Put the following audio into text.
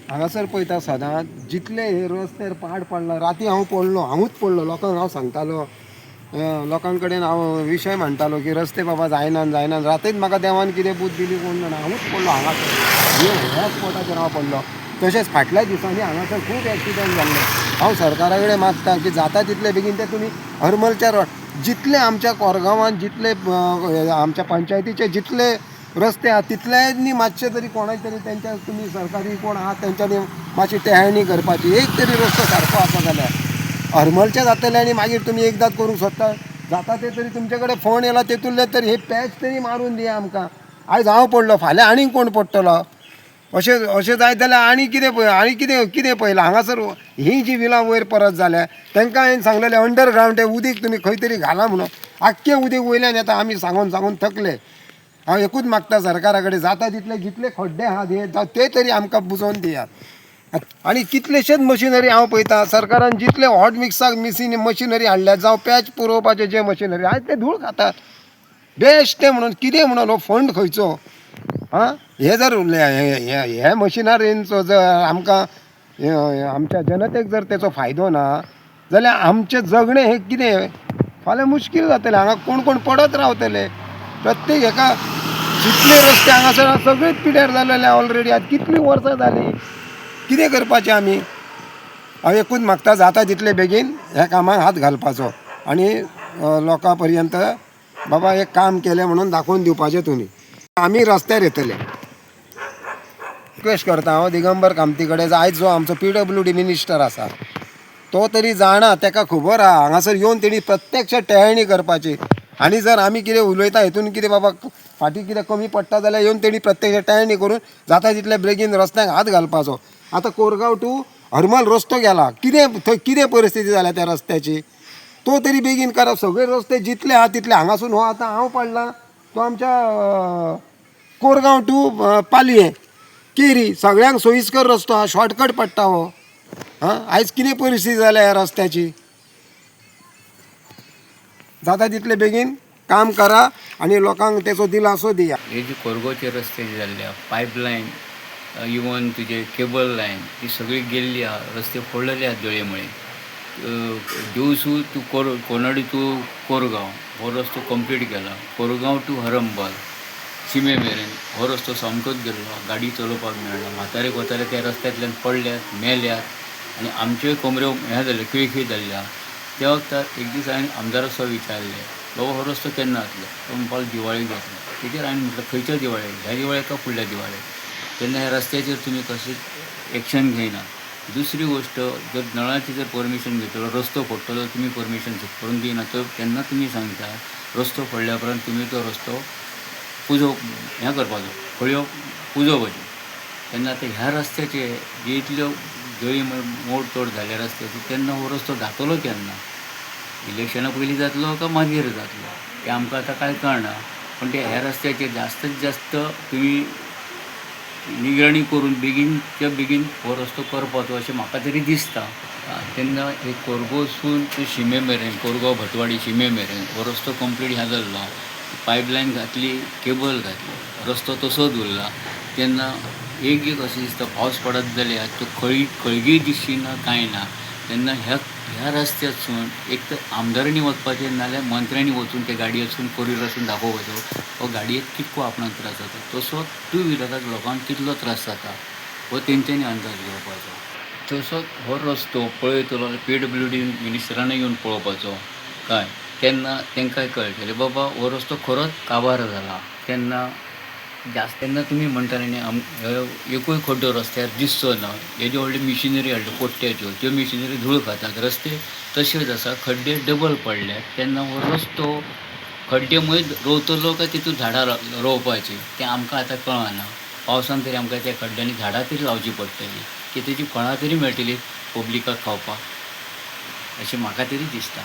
हांगासर पळयता सदांच जितले हे रस्त्यार पाड पडला. राती हांव पडलो, हांवूच पडलो. लोकांक हांव सांगतालो, लोकां कडेन हांव विशय मांडटालो की रस्ते बाबा जायना जायना. रातीच म्हाका देवान कितें बूद दिली कोण जाणा, हांवूच पडलो हांगासर, ह्या स्पॉटाचेर हांव पडलो. तशेंच फाटल्या दिसांनी हांगासर खूब एक्सिडंट जाल्ले. हांव सरकारा कडेन मागता की जाता तितले बेगीन ते तुमी हरमलच्या रोड, जितले आमच्या कोरगांवान जितले आमच्या पंचायतीचे जितले रस्ते आहा तितल्यांनी मातशे तरी कोणाय तरी तेंच्या तुमी सरकारी कोण आहा तेंच्यांनी मातशी टेहळणी करपाची. एक तरी रस्तो सारको आसा जाल्यार हरमलचे जातले आनी मागीर तुमी एकदां करूंक सोदता जाता ते तरी तुमचे कडेन फोन येयला तेतूंतले तरी हे पॅच तरी मारून दिया आमकां. आयज हांव पडलो, फाल्यां आनीक कोण पडटलो. अशें अशें जायत जाल्यार आनी कितें पळय, आनी कितें कितें पळयलां हांगासर. ही जी विलां वयर परत जाल्या तांकां हांवें सांगलेलें अंडरग्रावंड तें उदीक तुमी खंय तरी घाला म्हणून. आख्खें उदीक वयल्यान येता, आमी सांगून सांगून थकले. हांव एकूच मागता सरकारा कडेन, जाता तितले जितले खड्डे आहात हे ते तरी आमकां बुजोवन दियात. आनी कितलेशेच मशिनरी हांव पळयता सरकारान जितले हॉट मिक्साक मिसीन मशिनरी हाडल्या, जावं पॅच पुरोवपाचे जे मशिनरी आयज ते धूळ खातात बेश्टें म्हणून. कितें म्हणून हो फंड खंयचो आं? हे जर हे मशिनरींचो जर आमकां आमच्या जनतेक जर तेचो फायदो ना जाल्यार आमचें जगणें हें कितें? फाल्यां मुश्कील जातलें. हांगा कोण कोण पडत रावतले. प्रत्येक हेका जितले रस्ते हांगासर सगळेच पिड्यार जालेले ऑलरेडी. आतां कितलीं वर्सां जालीं, कितें करपाचें आमी? हांव एकूच मागता, जाता तितले बेगीन ह्या कामाक हात घालपाचो आनी लोकां पर्यंत बाबा एक काम केलें म्हणून दाखोवन दिवपाचें तुमी. आमी रस्त्यार येतले. रिक्वेस्ट करता हांव दिगंबर कामती कडेन, आयज जो आमचो PWD minister आसा तो तरी जाणा, ताका खबर आहा. हांगासर येवन तेणी प्रत्यक्ष टेहळणी करपाची आनी जर आमी कितें उलयता हितून कितें बाबा फाटीं कितें कमी पडटा जाल्यार येवन तेणी प्रत्यक्ष टेहळणी करून जाता तितले बेगीन रस्त्यांक हात घालपाचो. आतां कोरगांव टू हरमल रस्तो गेला, कितें थंय कितें परिस्थिती जाल्या त्या रस्त्याची, तो तरी बेगीन करा. सगळे रस्ते जितले आहा तितले हांगासून हो आतां हांव पडला तो आमच्या कोरगांव टू पालयें केरी सगळ्यांक सोयीस्कर रस्तो आहा, शॉर्टकट पडटा हो. आं, आयज कितें परिस्थिती जाल्या ह्या रस्त्याची? जाता तितले बेगीन काम करा आनी लोकांक तेचो दिलासो दिया. हे जे कोरगांवचे रस्ते जे जाल्ले आहा, पायपलायन इवन तुजे केबल लायन ती सगळी गेल्ली आहा, रस्ते फोडलेले आहा दळये. देवसू टू कोनाडी टू कोरगांव हो रस्तो कंप्लीट केला. कोरगांव टू हरंबल शिमे मेरेन हो रस्तो सामकोच गेल्लो, गाडी चलोवपाक मेळना. म्हातारे कोतारे त्या रस्त्यांतल्यान पडल्यात, मेल्यात आनी आमच्योय कमऱ्यो हें जाल्यो, खिळखिळी जाल्ल्यो आहा. त्या वखतार एक दीस हांवें आमदारा सो विचारलें, बाबा हो रस्तो केन्ना जातलो? तो म्हणपाक लागलो दिवाळेक जातलो. तेजेर हांवें म्हटलें खंयच्या दिवाळेक, ह्या दिवाळेक काय फुडल्या दिवाळेक? तेन्ना ह्या रस्त्याचेर तुमी कशेंच एक्शन घेयना. दुसरी गोश्ट, जर नळाची जर परमिशन घेतलो, रस्तो फोडटलो, तुमी परमिशन करून दिना तर तेन्ना तुमी सांगता रस्तो फोडल्या उपरांत तुमी तो रस्तो पुजो हें करपाचो, खळयो पुजोवपाच्यो. तेन्ना आतां ह्या रस्त्याचे जे इतल्यो जळी मोडतोड जाल्या रस्त्याची, तेन्ना हो रस्तो जातलो केन्ना? इलेक्शना पयलीं जातलो काय मागीर जातलो तें आमकां आतां कांय कळना. पूण ते ह्या रस्त्याचेर जास्तत जास्त तुमी निगराणी करून बेगीनच्या बेगीन हो रस्तो करपाचो अशें म्हाका तरी दिसता. तेन्ना हे कोरगांवसून टू शिमे मेरेन, कोरगांव भटवाडी शिमे मेरेन हो रस्तो कंप्लीट ह्या जाल्लो. पायपलायन घातली, केबल घातली, रस्तो तसोच उरला. तेन्ना एक एक अशें दिसता पावस पडत जाल्यार त्यो खळी खळगी दिसची ना, कांय ना. तेन्ना ह्या ह्या रस्त्यासून एक तर आमदारांनी वचपाचें, नाल्यार मंत्र्यांनी वचून ते गाडयेसून फोर व्हिलरासून दाखोवपाचो हो गाडयेक कितको आपणाक त्रास जाता, तसो टू व्हिलराक लोकांक कितलो त्रास जाता हो तेंच्यांनी अंदाज घेवपाचो. तसोच हो रस्तो पळयतलो जाल्यार PWD मिनिस्टरानूय येवन पळोवपाचो काय, तेन्ना तांकांय कळटलें बाबा हो रस्तो खरोच काबार जाला. तेन्ना जास्त तेन्ना तुमी म्हणटाले न्ही एकूय खड्डो रस्त्यार दिसचो ना. येद्यो व्हडल्यो मिशिनरी हाडल्यो कोट्ट्याच्यो, त्यो मिशिनरी धूळ खातात, रस्ते तशेच आसा, खड्डे डबल पडल्यात. तेन्ना हो रस्तो खड्डे मदीं रोवतलो काय तितूंत झाडां रोवपाचीं तें आमकां आतां कळना. पावसान तरी आमकां त्या खड्ड्यांनी झाडां तरी लावचीं पडटलीं की तेजी फळां तरी मेळटलीं पब्लिकाक खावपाक, अशें म्हाका तरी दिसता.